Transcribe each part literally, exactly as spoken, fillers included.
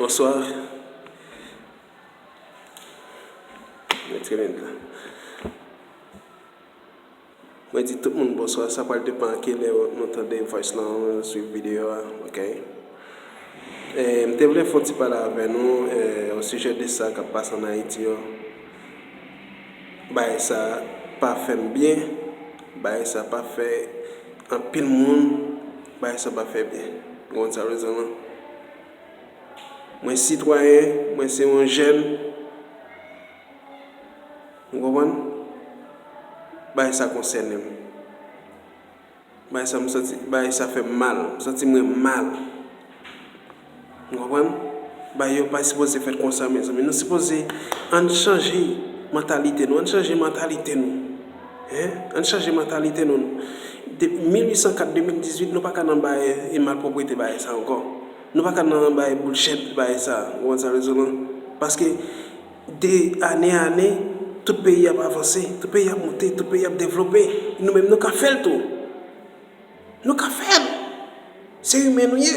Bonswa. Mwen di tout moun bonswa, sa pral depann a kilè nou tande voice lan, swiv videyo a, ok? E, m te vle fè yon ti pale avè nou, e, o sijè de sa k ap pase ann Ayiti yo. Bagay sa pa fè m byen, bagay sa pa fè anpil moun, bagay sa pa fè byen. Ou konprann sa m vle di w lan? Mwen sitwayen, mwen se yon jèn. Ou konprann? Bagay sa konsène m. Bagay sa m santi, bagay sa fè m mal. M santi mwen mal. Ou konprann? Bagay yo pa sipoze fèt konsa, mezanmi. Nou sipoze ann chanje mantalite nou. Ann chanje mantalite nou. Hein? Ann chanje mantalite nou. De mil uit san kat, de mil dizuit, nou pa ka nan bagay e malpwoprete bagay sa ankò. Nou pa ka nan bagay bullshit bagay sa. Ou konprann sa m vle di w lan? Paske de ane ane, tout peyi ap avanse, tout peyi ap monte, tout peyi ap devlope. Nou menm nou ka fè l tou. Nou ka fè l. Se imen nou ye.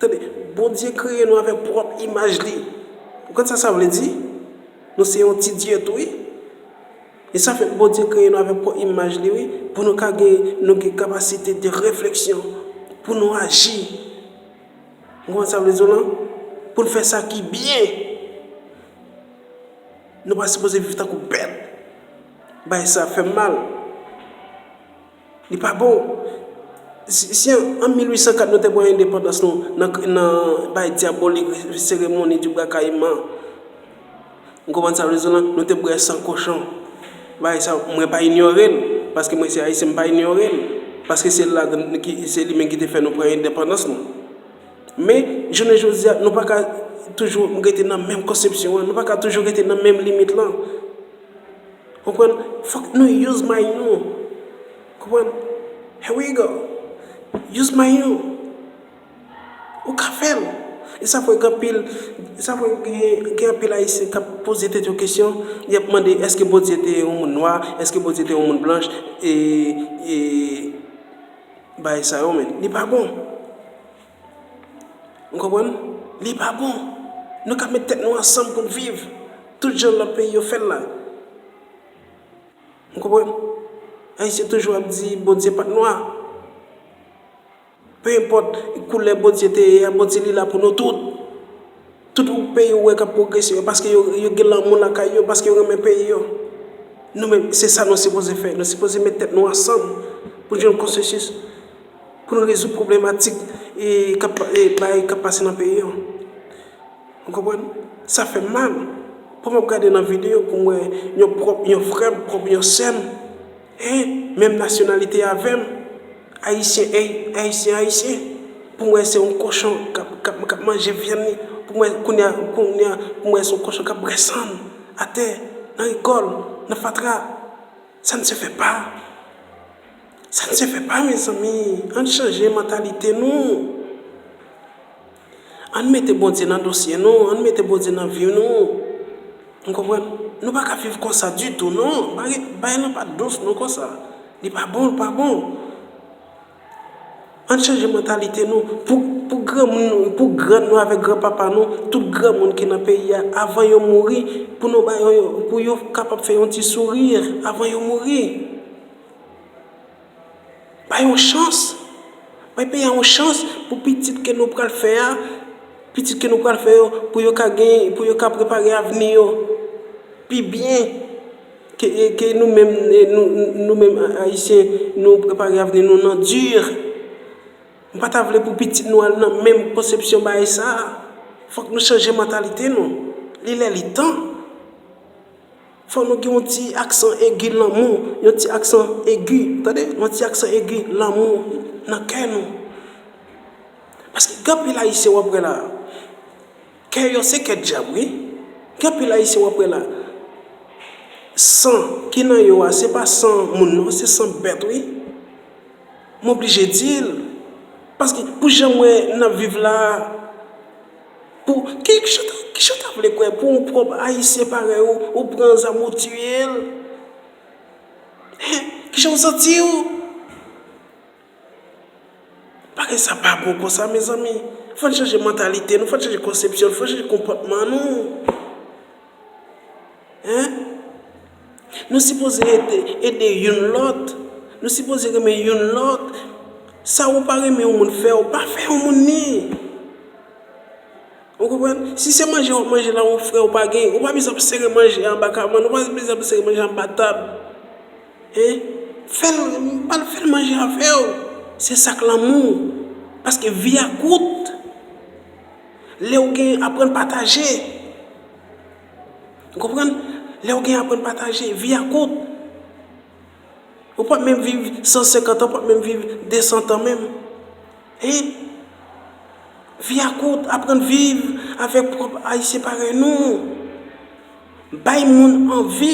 Tande, Bondye kreye nou avèk pwòp imaj li. Ou konn sa sa vle di? Nou se yon ti dye tou, wi. E sa fè Bondye kreye nou avèk pwòp imaj li, wi, pou nou ka gen, nou gen kapasite de refleksyon, pou nou aji. Ou konprann sa vle di w lan? Pou n fè sa ki byen. Nou pa sipoze viv tankou bèt. Bagay sa fè m mal. Li pa bon. Si, si an, an mil uit san kat nou te pran endepandans nou nan, nan bay dyabolik, seremoni du bwa kayiman, ou konprann sa m vle di w lan? Nou te bwè san kochon. Bagay sa, mwen pa inyore l, paske mwen se Ayisyen, m pa inyore l, paske se ladan ki, se li menm ki te fè nou pran endepandans nou. Men, jounen jodi a, nou pa ka toujou rete nan menm konsepsyon an, nou pa ka toujou rete nan menm limit lan. Konprann? Fòk nou use mind nou. Konprann? Here we go. Use mind nou. Ou ka fè l. E sa fè gen anpil, e sa fè gen, gen anpil Ayisyen k ap poze tèt yo kesyon, y ap mande, èske Bondye te yon moun nwa? Èske Bondye te yon moun blanch? E, e, bagay sa yo, men, li pa bon. Ou konprann? Li pa bon. Nou ka met tèt nou ansanm pou n viv. Tout jan lòt peyi yo fè l la. Ou konprann? Ayisyen toujou ap di Bondye pa t nwa. Pe enpòt koulè Bondye te ye a, Bondye li la pou nou tout. Tout peyi ou wè k ap pwogrese yo, paske yo, yo gen lanmou lakay yo, paske yo renmen peyi yo. Nou menm, se sa nou sipoze fè. Nou sipoze met tèt nou ansanm pou n jwenn konsansis, pou n rezoud pwoblematik e k ap, e bagay k ap pase nan peyi yo. Ou konprann? Sa fè m mal. Pou m ap gade nan videyo, pou m wè yon pwòp, yon frè m, pwòp yon sè m, hein, menm nasyonalite avè m, ayisyen, ey, ayisyen, ayisyen, pou m wè se yon kochon k ap, k ap, k ap manje vyann li, pou m wè kounye a, kounye a, pou m wè se yon kochon k ap bwè san atè, nan rigòl, nan fatra. Ça ne se fait pas. Ça ne se fait pas, mezanmi. Ann chanje mantalite nou. Ann mete Bondye nan dosye nou, ann mete Bondye nan vi nou. Ou konprann? Nou pa ka viv konsa ditou, non. Bagay, bagay lan pa dous, non, konsa. Li pa bon, li pa bon. Ann chanje mantalite nou. Pou, pou granmoun nou, pou grann nou avèk granpapa nou, tout granmoun ki nan peyi a, avan yo mouri, pou nou ba yo, pou yo kapab fè yon ti souri avan yo mouri. Bay yon chans. Bay peyi a yon chans pou pitit ke nou pral fè a, pitit ke nou pral fè yo, pou yo ka gen, pou yo ka prepare avni yo pi byen ke, ke nou menm, nou, nou menm Ayisyen, nou prepare avni nou nan di. M pa ta vle pou pitit nou al nan menm konsepsyon bagay sa a. Fòk nou chanje mantalite nou. Li lè li tan. Fò nou gen yon ti aksan egi lanmou, yon ti aksan egi, tande, yon ti aksan egi lanmou nan kè nou. Paske gen anpil Ayisyen w ap wè la, kè yo se kè dyab, wi. Gen anpil Ayisyen w ap wè la, san ki nan yo a, se pa san moun, non, se san bèt, wi. M oblije di l. Paske pou jan m wè n ap viv la a, pou, ki, ki jan w ta, ki jan w ta vle kwè pou yon pwòp Ayisyen parèy ou, ou pran zam ou tiye l? Hen, ki jan w santi w? Bagay sa pa bon konsa, mezanmi. Fò n chanje mantalite nou, fò n chanje konsepsyon nou, fò n chanje konpòtman nou. Hein? Nou sipoze ede, ede youn lòt. Nou sipoze renmen youn lòt. Sa ou pa renmen yon moun fè w, pa fè yon moun li. Ou konprann? Si se manje w ap manje la, yon frè ou pa gen, ou pa bezwen ap sere manje anba kabann, ou pa bezwen ap sere manje anba tab. Hein? Fè l, pa l fè l manje avè w. Se sa k lanmou. Paske vi a kout. Lè w gen, aprann pataje. Ou konprann? Lè w gen, aprann pataje. Vi a kout. Ou p ap menm viv san senkant an, ou p ap menm viv de san tan menm. Hein? Vi a kout, aprann viv avèk pwòp Ayisyen parèy nou. Bay moun anvi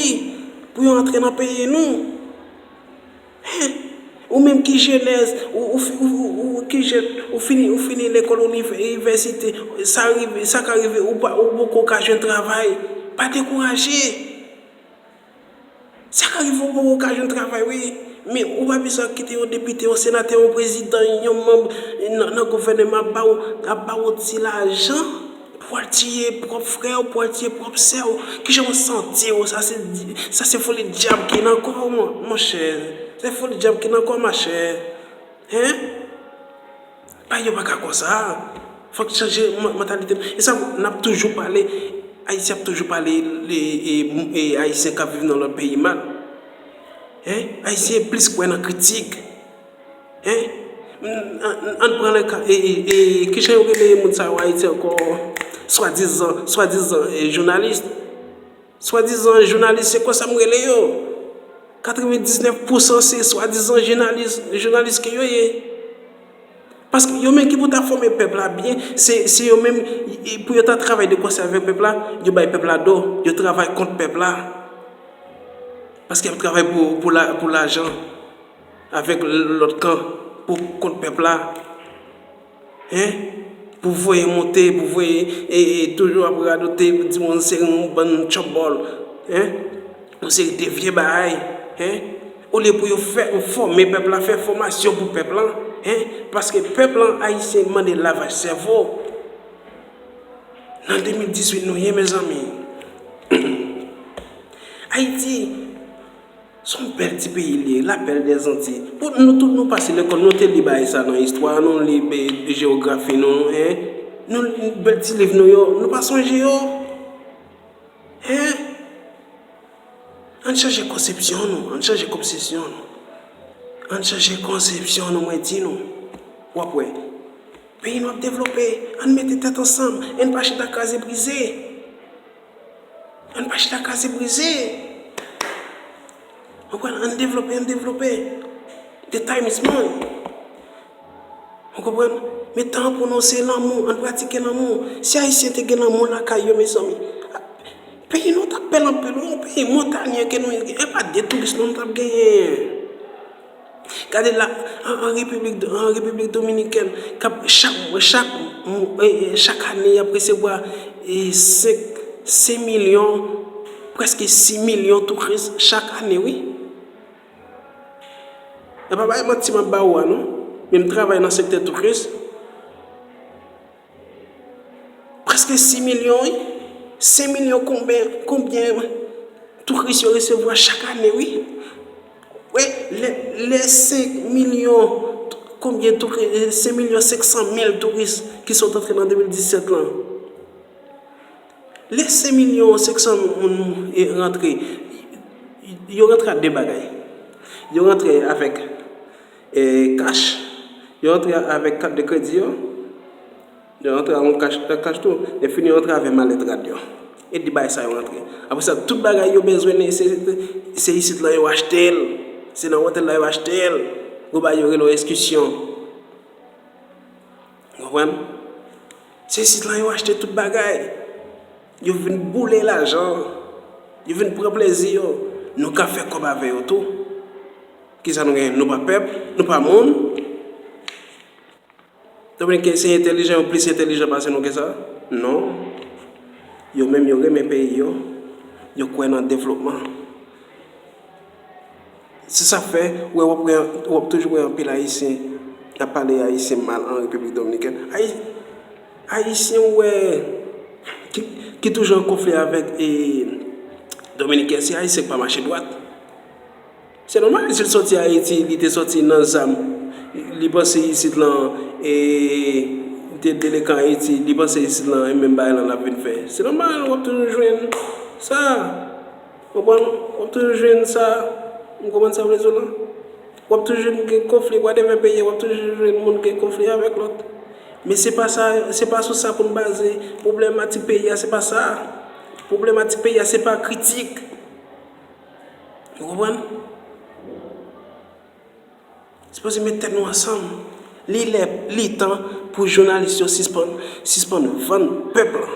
pou yo antre nan peyi nou. Hein? Ou menm ki jenès, ou, ou, fi- ou, ou, ou ki jèn, ou fini, ou fini lekòl, inivè- inivèsite, sa rive, sa ka rive, ou pa, ou poko ka jwenn travay. Pa dekouraje. Sa ka rive ou poko ka jwenn travay, wi. Men ou pa bezwen kite yon depite, yon senatè, yon prezidan, yon manm nan, nan gouvènman ap ba w, ap ba w ti lajan pou al tiye pwòp frè w, pou al tiye pwòp sè w. Kijan w santi w? Sa se, sa se foli dyab ki nan kò w, mon, monchè. Se foli dyab ki nan kò w, machè. Hein? Bagay yo pa ka konsa. Fòk chanje man- mantalite nou. E sa, n ap toujou pale, Ayisyen ap toujou pale, e, e, e, Ayisyen k ap viv nan lòt peyi mal. Hein? Ayisyen plis kwè nan kritik. Hein? N- Ann ann pran le ka, e, e, e, kijan yo rele moun sa yo Ayiti ankò? Swadizan, swadizan, e, jounalis. Swadizan jounalis, se konsa m rele yo. Katrevendiznèf pousan se swadizan jounalis, jounalis ke yo ye. Paske yo menm ki pou ta fòme pèp la byen, se, se yo menm, e, pou yo ta travay de konsè avèk pèp la, yo bay pèp la do, yo travay kont pèp la. Paske y ap travay pou, pou la, pou lajan, avèk lòt kan, pou kont pèp la. Hein? Pou voye monte, pou voye, e, e, toujou ap radote, pou di moun se yon bann tchòbòl. Hein? Yon seri de vye bagay. Hein? Olye pou yo fè, fòme pèp la, fè fòmasyon pou pèp la. Hein? Paske pèp la, Ayisyen mande lavaj sèvo. Nan de mil dizuit nou ye, mezanmi. Ayiti, se yon bèl ti peyi li ye, la belle des Antilles. Pou nou tout, nou pase lekòl, nou te li bagay sa nan istwa, nou li be- jewografi nou, hein? Nou li bèl ti liv nou yo, nou pa sonje yo? Hein? Ann chanje konsepsyon nou, ann chanje konsepsyon nou. Ann chanje konsepsyon nou, mwen di nou. W ap wè. Peyi nou ap devlope, ann mete tèt ansanm, ann pa chita kraze brize. Ann pa chita kraze brize. Ou konprann? Ann devlope, ann devlope. The time is money. Ou konprann? Men tan an pou nou se lanmou, ann pratike lanmou. Si Ayisyen te gen lanmou lakay yo, mezanmi, peyi nou t ap bèl anpil, wi, yon peyi montanyen ke nou ye, e pa de touris non nou t ap genyen. Gade la, an, an Repiblik, an Repiblik Dominikèn, k ap chak, chak, e, e, chak ane, y ap resevwa, e, senk, senk milyon, prèske sis milyon touris chak ane, wi. E pa bay manti m ap ba ou a, non. Men m travay nan sektè touris. Prèske sis milyon, wi. Senk milyon konbyen, konbyen touris yo resevwa chak ane, wi. Wi, lè, lè senk milyon, konbyen touris, senk milyon senk san mil touris ki sot antre nan de mil disèt lan. Lè senk milyon senk san moun, e, rantre, yo rantre ak de bagay. Yo rantre avèk, e, kach, yo rantre avèk kat de kredi yo, yo rantre avèk kach, kach tou, lè fini yo rantre avèk malèt rad yo. E de bagay sa yo rantre. Apre sa, tout bagay yo bezwen, se, se isit la yo achte l. Se nan otèl la yo achte l. Gwo bagay yo rele yo eskisyon. Ou konprann? Se isit la yo achte tout bagay. Yo vin boule lajan. Yo vin pran plezi yo. Nou ka fè kòb avè yo tou. Kisa nou genyen? Nou pa pèp? Nou pa moun? Dominiken se entèlijan, yo plis entèlijan pase nou ke sa? Non. Yo menm, yo renmen peyi yo. Yo kwè nan devlopman. Se sa k fè, ou wè, w ap wè, w ap toujou wè anpil Ayisyen k ap pale Ayisyen mal an Repiblik Dominikèn. Ayi-, Ayisyen ou wè ki, ki toujou an konfli avèk e, Dominiken, se Ayisyen k pa mache dwat. Se nòmal, si l sòti Ayiti, li te sòti nan zam, li panse isit lan, e, li te delekan Ayiti, li panse isit lan, e menm bagay lan l ap vin fè. Se nòmal, w ap toujou jwenn sa. Konprann? W ap toujou jwenn sa. Ou konprann sa m vle di w lan? W ap toujou jwenn gen konfli, whatever peyi, w ap toujou jwenn moun gen konfli avèk lòt. Men se pa sa, se pa sou sa pou n baze pwoblematik peyi a, se pa sa. Pwoblematik peyi a, se pa kritik. Ou konprann? Sipoze met tèt nou ansanm. Li lè, li tan pou jounalis yo sispann, sispann vann pèp la.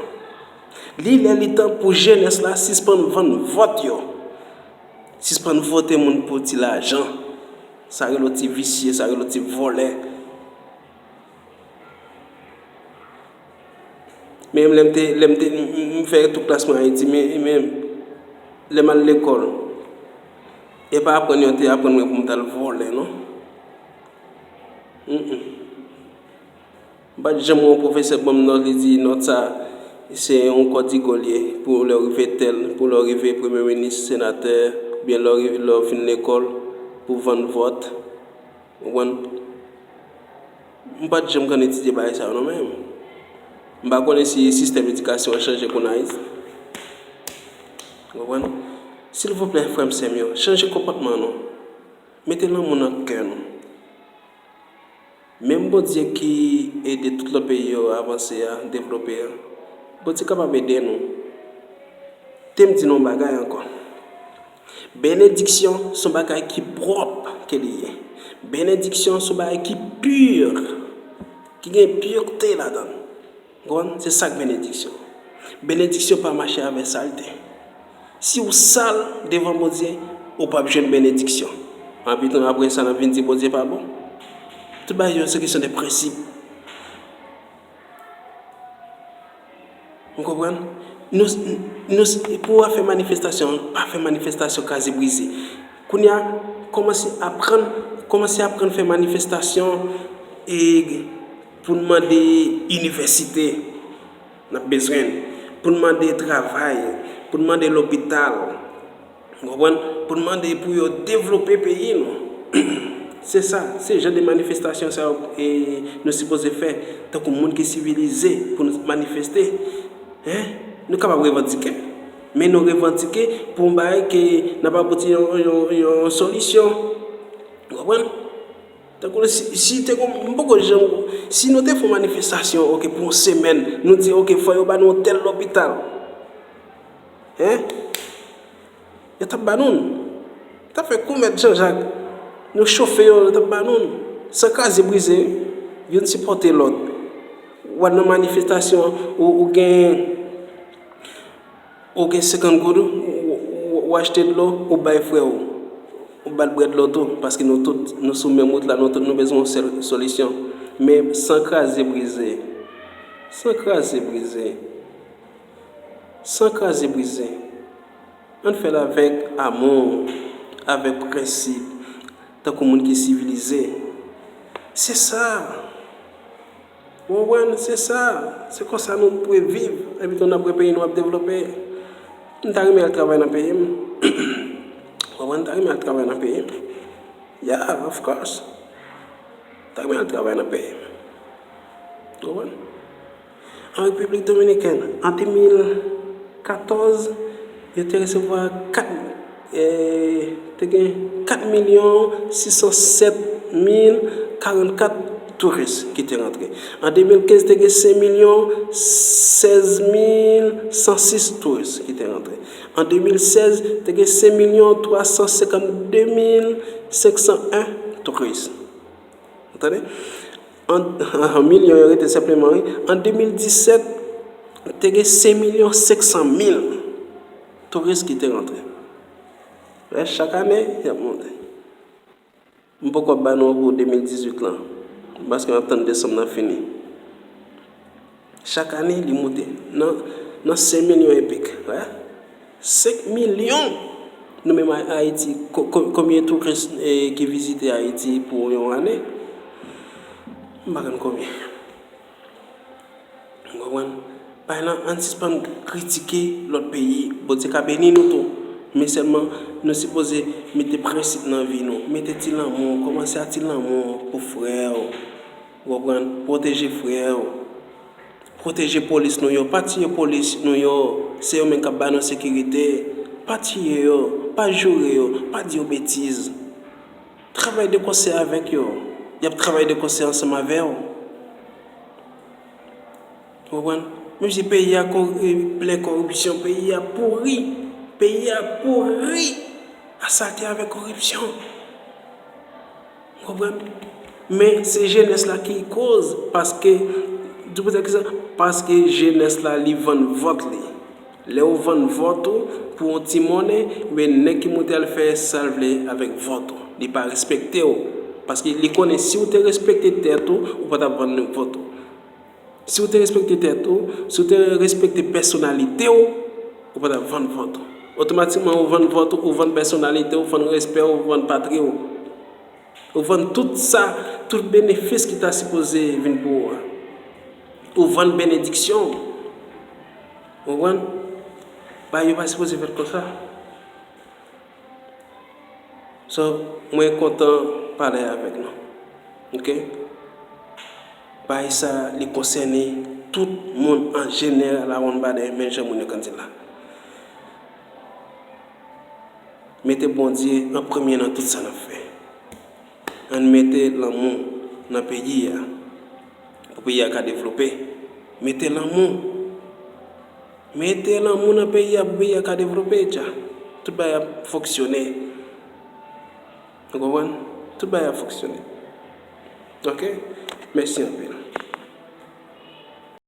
Li lè, li tan pou jenès la sispann vann vòt yo. Sispann vote moun pou ti lajan. Sa rele w ti visye, sa rele w ti vòlè. Men lè m te, lè m te, m, m, m fè tout klas mwen Ayiti, men, men lè m al lekòl, e pa aprann yo te aprann mwen pou m t al vòlè, non. Mm, mm. M pa t janm wè yon pwofesè ban m nòt, li di nòt sa, se yon kòdigo l ye, pou lè w rive tèl, pou lè w rive premye minis, senatè, oubyen lè w rive, lè w fin lekòl, pou vann vòt. Ou konprann? M pa t janm konn etidye bagay sa yo non menm. M pa konnen si sistèm edikasyon an chanje kounye a. Ou konprann? Silvouplè, frè m, sè m yo, chanje konpòtman nou. Mete lanmou nan kè nou. Menm Bondye ki ede tout lòt peyi yo avanse a, devlope a, Bondye kapab ede nou. Te m di nou yon bagay ankò. Benediksyon se yon bagay ki pwòp ke li ye. Benediksyon se yon bagay ki pi, ki gen purte ladan l. Ou konprann? Se sa k benediksyon. Benediksyon pa mache avèk salte. Si w sal devan Bondye, ou p ap jwenn benediksyon. Anpi tou, apre sa, n ap vin di Bondye pa bon. Tout bagay yo, se kesyon de prensip. Ou konprann? Nou, nou, pou w ap fè manifestasyon, pa fè manifestasyon kraze brize. Kounye a, kòmanse aprann, kòmanse aprann fè manifestasyon e pou n mande inivèsite, n ap bezwen l. Pou n mande travay, pou n mande lopital. Ou konprann? Pou n mande pou yo devlope peyi nou. Se sa, se jan de manifestasyon sa yo, e, nou sipoze fè, tankou moun ki sivilize, pou nou manifeste. Hein? Nou kapab revandike, men nou revandike pou yon bagay ke n ap abouti yon, yon, yon solisyon. Ou konprann? Tankou si, si te kon, m poko janm, si nou te fè yon manifestasyon, oke, pou yon semèn, nou di, oke, fò yo ba nou yon tèl lopital. Hein? Yo t ap ba nou l. Yo t ap fè kou mèt Janjak. Nou chofe yo, yo t ap ba nou l. San kraze brize, youn sipòte lòt. W al nan manifestasyon, ou, ou gen, ou gen senkant goud, ou, ou, ou achte dlo, ou bay frè w. Ou ba l brèd dlo tou, paske nou tout, nou sou menm wout la, nou tout, nou bezwen yon sèl solisyon. Men san kraze brize. San kraze brize. San kraze brize. Ann fè l avèk amou, avèk prensip, tankou moun ki sivilize. Se sa. Ou konprann? Se sa. Se konsa nou dwe viv. Epi tou n ap wè peyi nou ap devlope. M ta renmen al travay nan peyi m. Ou konprann? M ta renmen al travay nan peyi m. Yeah, of course. M ta renmen al travay nan peyi m. Ou konprann? An Repiblik Dominikèn, an de mil katòz, yo te resevwa kat, eh, te gen kat milyon sis san sèt mil karannkat touris ki te rantre. An de mil kenz, te gen senk milyon sèz mil san sis touris ki te rantre. An de mil sèz, te gen senk milyon twa san senkannde mil senk san en touris. Ou tande? An, an milyon yo rete senpleman, wi. An de mil disèt, te gen senk milyon senk san mil touris ki te rantre. Wè, chak ane, y ap monte. M poko ap ba nou pou de mil dizuit lan, paske m ap tann desanm nan fini. Chak ane, li moute nan, nan senk milyon e pik. Wè? Senk milyon! Nou menm Ay-, Ayiti, ko-, ko-, konbyen touris, eh, ki vizite Ayiti pou yon ane? M pa konn konbyen. Konprann? Bay lan, ann sispann kritike lòt peyi. Bondye ka beni nou tou. Men sèlman, nou sipoze mete prensip nan vi nou. Mete ti lanmou, kòmanse a ti lanmou pou frè w. Ou konprann? Pwoteje frè w. Pwoteje polis nou yo. Pa tiye polis nou yo. Se yo menm k ap ba nou sekirite. Pa tiye yo. Pa joure yo. Pa di yo betiz. Travay de konsè avèk yo. Y ap travay de konsè ansanm avè w. Ou konprann? Menm si peyi a ko- e, plen koripsyon, peyi a pouri. Peyi a pouri. Asalte avèk koripsyon. Ou konprann? Men se jenès la ki koz, paske, di pou tèt ki sa, paske jenès la li vann vòt li. Lè ou vann vòt ou pou yon ti monnen, men nèg ki moute al fè sa l vle avèk vòt ou. Li pa respekte w. Paske li konnen si w te respekte tèt ou, ou pa t ap vann vòt ou. Si w te respekte tèt ou, si w te respekte pèsonalite w, ou pa t ap vann vòt ou. Otomatikman, ou vann vòt ou, ou vann pèsonalite w, ou vann respè w, ou vann patri w. Ou vann tout sa, tout benefis ki ta sipoze vin pou ou a. Ou vann benediksyon w. Ou konprann? Bagay yo pa sipoze fèt konsa. So, mwen kontan pale avèk nou. Oke? Bagay sa, li konsène tout moun an jeneral, a wonn bagay, men jan moun yo konn di l la. Mete Bondye an premye nan tout sa n ap fè. Ann mete lanmou nan peyi a, pou peyi a ka devlope. Mete lanmou. Mete lanmou nan peyi a pou peyi a ka devlope, dja. Tout bagay ap fonksyone. Ou konprann? Tout bagay ap fonksyone. Oke? Mèsi anpil.